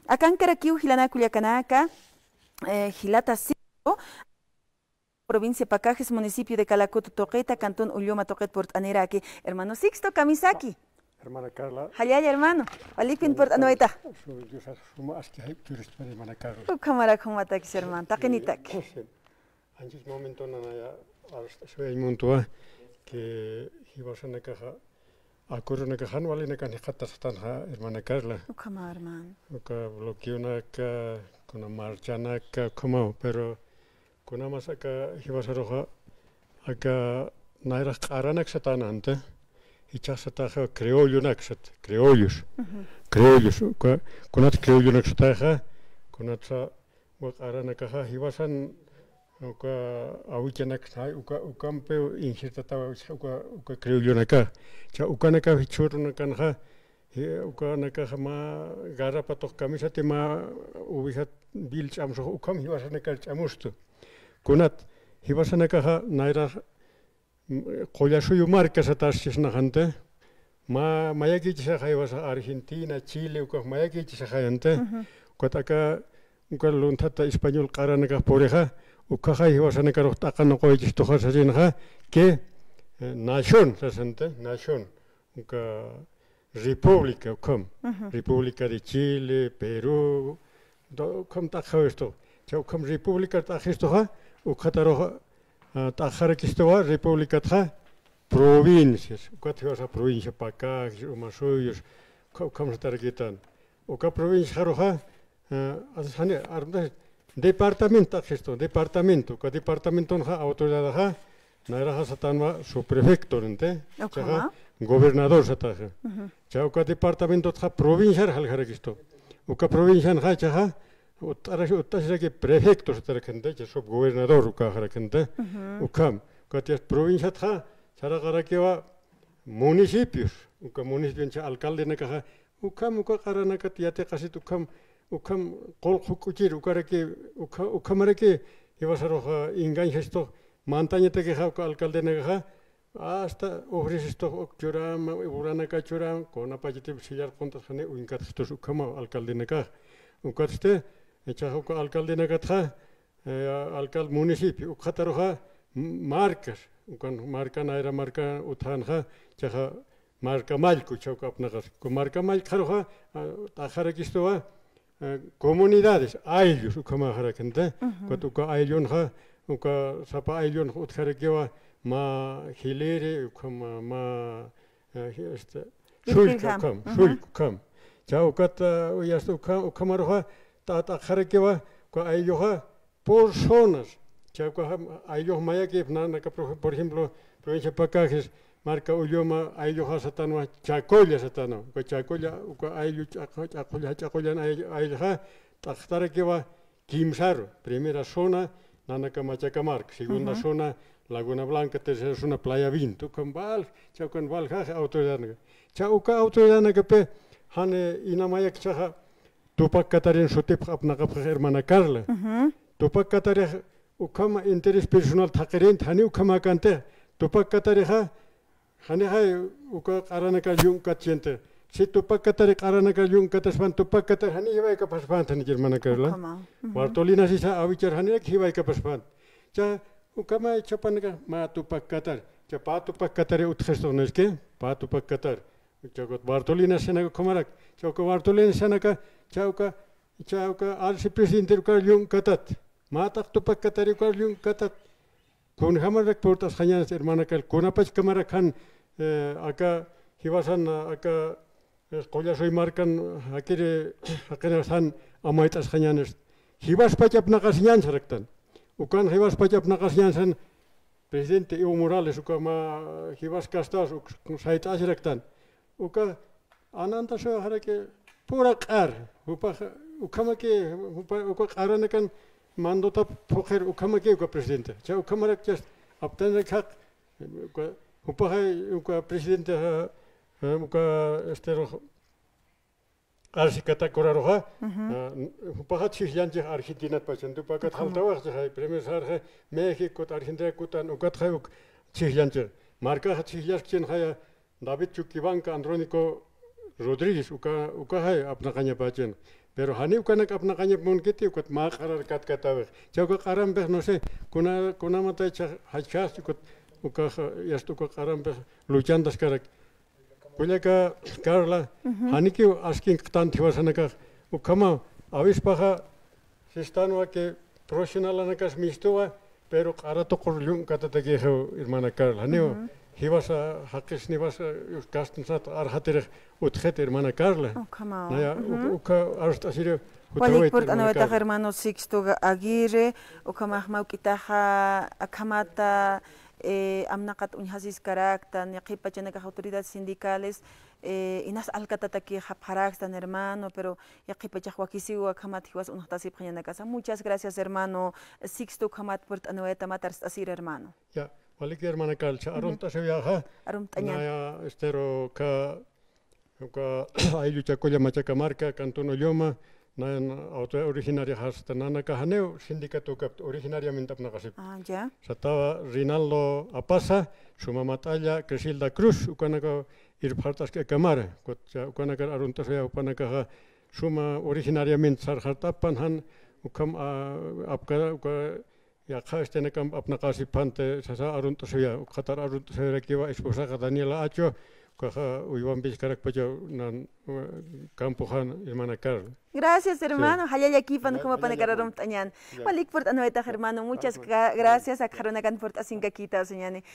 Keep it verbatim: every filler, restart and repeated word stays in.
Akankarak jilanaka kullakanaka, eh, jilata Sixto, provincia Pacajes, municipio de Calacoto tuqita, cantón Ulluma tuqit purt'aniraki. Hermano Sixto, kamisaki. Hermana Carla. Jallalla, hermano. Walipin purt'anwayta. Suma aski jayp'u churistman, hermana Carla. Ukhamarak jumatakis, hermano. Taqinitaki. Anchis momento nanaya arst'ashuway muntwa que jiwasanakaxa acuerdonakaxan walinakan jiqatasxtanxa, hermana Carla. Ukhama, hermano. Uka bloqueonaka, kuna marchanaka, ukhamaw, pero kunamas aka jiwasaruxa aka nayrax q'aranak satananta, jichhax sataxa criollonak sat, criollos. Criollos, uka, kunat criollonak sataxa, kunatsa uka q'aranakaxa jiwasan uka awichanak, uka, ukampi injertatawa uka, uka criollonaka. Cha ukanaka jichhürunakanxa, eh, ukanakaxa mä garrapa tuq kamisati mä oveja vil ch'amsux ukham jiwasanakar ch'amustu. Kunat jiwasanakaxa nayrax Qullasuyu marka satasisnaxanti. Mä, mayakïchisaxa jiwasa Argentina, Chile, ukax mayakïchisaxayanta. Ukat aka, uka lunthata español q'aranakax purixa, ukkhaxa jiwasanakarux t'aqan uquychistuxa sasinxa, que, eh, nación, sasanti, nación. Uka república, ukham. República de Chile, Perú, do-, ukham t'aqjawistu. Cha ukham república t'aqjistuxa, ukkhatarux, ah, t'aqjarakistuwa, repúblicatxa, provincias. Ukat jiwasa provincia Pacajes, Omasuyos, ukha-, ukham satarakitan. Uka provinciaxaruxa, ah, as-, jani, armtas, departamento t'aqjistu, departamento. Uka departamentonxa, autoridadaxa, nayraxa satanwa subprefecto, ¿no? Ukhama. Chaxa gobernador sataxa. Cha uka departamentotxa provinciar jaljarakistu. Uka provincianxa chaxa utt'arax-, utt'asiraki prefecto satarakanta, cha subgobernador ukaxarakanta. Ukham. Uka tiyas provinciatxa saraqarakiwa municipios. Uka municipion cha alcaldenakaxa ukham uka q'aranakat yatiqasit ukham, ukham qullq juk'uchir ukaraki, ukha-, ukhamaraki jiwasarux engañjastux, mantañatakixa uka alcaldenakaxa hasta ofrecestux uk churam, uranaka churam, kunapachatip sillar qunt'as jani uñkatxtus ukhama alcaldenakax. Ukatsti, ichaxa uka alcaldenakatxa, eh, alcalde municipio, ukxataruxa m-, marcas, ukan marca, nayra marca utjanxa, chaxa marca mallku, chawka apnaqas. Ku marca mallkxaruxa, ah, t'aqjarakistuwa, eh, comunidades, ayllus, ukhamaxarakanta, ukat uka ayllunxa, uka sapa ayllunxa utjarakiwa, mä jiliri, ukhama, mä, eh, este, sullku, ukham, sullku, ukham. Cha ukat, ah, uyasta ukha-, ukhamaruxa, t'a-, t'aqjarakiwa, uka aylluxa, por zonas. Chawka jam-, ayllux mayakïp nanaka, por, por ejemplo, provincia Pacajes, marca Ulluma, aylluxa satanwa, Chacolla satanwa. Uka Chacolla, uka ayllu ch'aq-, ch'aqolla, ch'aqollan ay-, ayllxa, t'aqtarakiwa kimsaru. Primera zona, nanaka Machacamarca. Segunda zona, Laguna Blanca. Tercera zona, Playa Vinto. Ukan wal, chawkan waljax autoridadnaka. Cha uka autoridadnakapi, jan ina mayak chaxa, Tupac Katarin sutipx apnaqapxix hermana Carla. Tupac Katarix ukhama interés personal thaqirinti, jani ukhamäkantix. Tupac Katarixa, janixay uka q'aranakar llunk'katchänti. Si Tupac Katari q'aranakar llunk'kataspan, Tupac Katari jani jiwaykapaspanti, jani hermana Carla. Ukhama. Bartolina sisa awichar janirak jiwaykapaspanti. Cha ukhama chapanaka mä Tupac Katari. Cha pä Tupac Katari utjistux, ¿no es que? Pä Tupac Katari. Chawka Bartolina sanaka ukhamarak. Chawka Bartolina sanaka, chawka, chawka arsi presidente ukar llunk'katat. Mä t'aq Tupac Katari ukar llunk'katat. Kunjamarak purt'asxañäni, hermana Carla, kunapachkamarak jan, eh, aka jiwasan, aka, eh, Qullasuy markan, jakiri, jaqinas jan amayt'asxañäni. Jiwaspach apnaqasiñäni saraktan. Ukan jiwaspach apnaqasiñäni san, presidente Evo Morales, uka mä jiwas kastas, uk-, sayt'asiraktan. Uka anantasuyaxaraki pura q'ar, jupax, ukhamaki, jupa, uka q'aranakan mandotap phuqhir, ukhamaki uka presidente. Cha ukhamarak chas aptanirak jaq, uka, jupaxay, uka presidente, ja, ja, uka, este, rux, arsi Catacora ruxa, ah, jupaxa chhijllanchix Argentinat pachan, Tupac Kat jaltawaxchixay, primer sarxa, México, Argentina kutan, ukatxay uk chhijllanchix. Markaxa chhijllaskchinxaya, David Choquehuanca, Andrónico Rodríguez, uka, ukaxay apnaqañapächina. Pero janiw ukanak apnaqañap munkiti, ukat mä q'arar katkatawix. Cha uka q'arampix, no sé, kuna, kunamatay cha jachjasti, ukat ukax, yasta uka q'arampix luchantaskarak. Kullaka Carla, janikiw askinktan jiwasanakax, ukhama awispaxa sistanwa que profesionalanakas mistuwa, pero q'ara tuqur llunkatatakixiw, hermana Carla. Janiw jiwasa jaqis niwasa kastnasat arxatirix utjit, hermana Carla. Ukhamaw. Naya, uk- ukha arst'asiri. Walik purt'anawaytax, hermano Sixto Aguirre, ukhamax mawk'itaxa akhamata, eh, amnaqat uñjasiskaraktan, yaqhipachanakax autoridades sindicales, eh, inas alkatatakix japxarakstan, hermano, pero yaqhipachax wakisiw akhamat jiwas uñjtasipxañanakasa. Muchas gracias, hermano Sixto, ukhamat purt'anawayta, mä arst'asir, hermano. Ya, waliki, hermana Carla, cha arunt'asiwayxa. Arunt'añan. Naya, estero, ka uka ayllu Chakulla Machaca Marca, cantón Ulluma, nan autoridad originaria jasta, nanakax janiw sindicato ukapta, originariamente apnaqasipta. Ah, ya. Satawa Rinaldo Apaza, suma mat'alla Crisilda Cruz, ukanaka irpxart'aski akamara, ukat cha ukanakar arunt'asaya, ukanakaxa suma originariamente sarxart'apan, jan ukham, ah, apka, uka yaqha estinakamp apnaqasipxanti sasa arunt'asuya, ukxatar arunt'asuyarakiwa esposaxa Daniela Acho, ukaxa uywampiskarakpacha nan, eh, campoxan, hermana Carla. Gracias, hermano. Jallallakipan, ukhamapanakar arumt'añan. Walik purt'anawaytax, hermano. Muchas gra- gracias, akxarunakan purt'asinkakita, señani.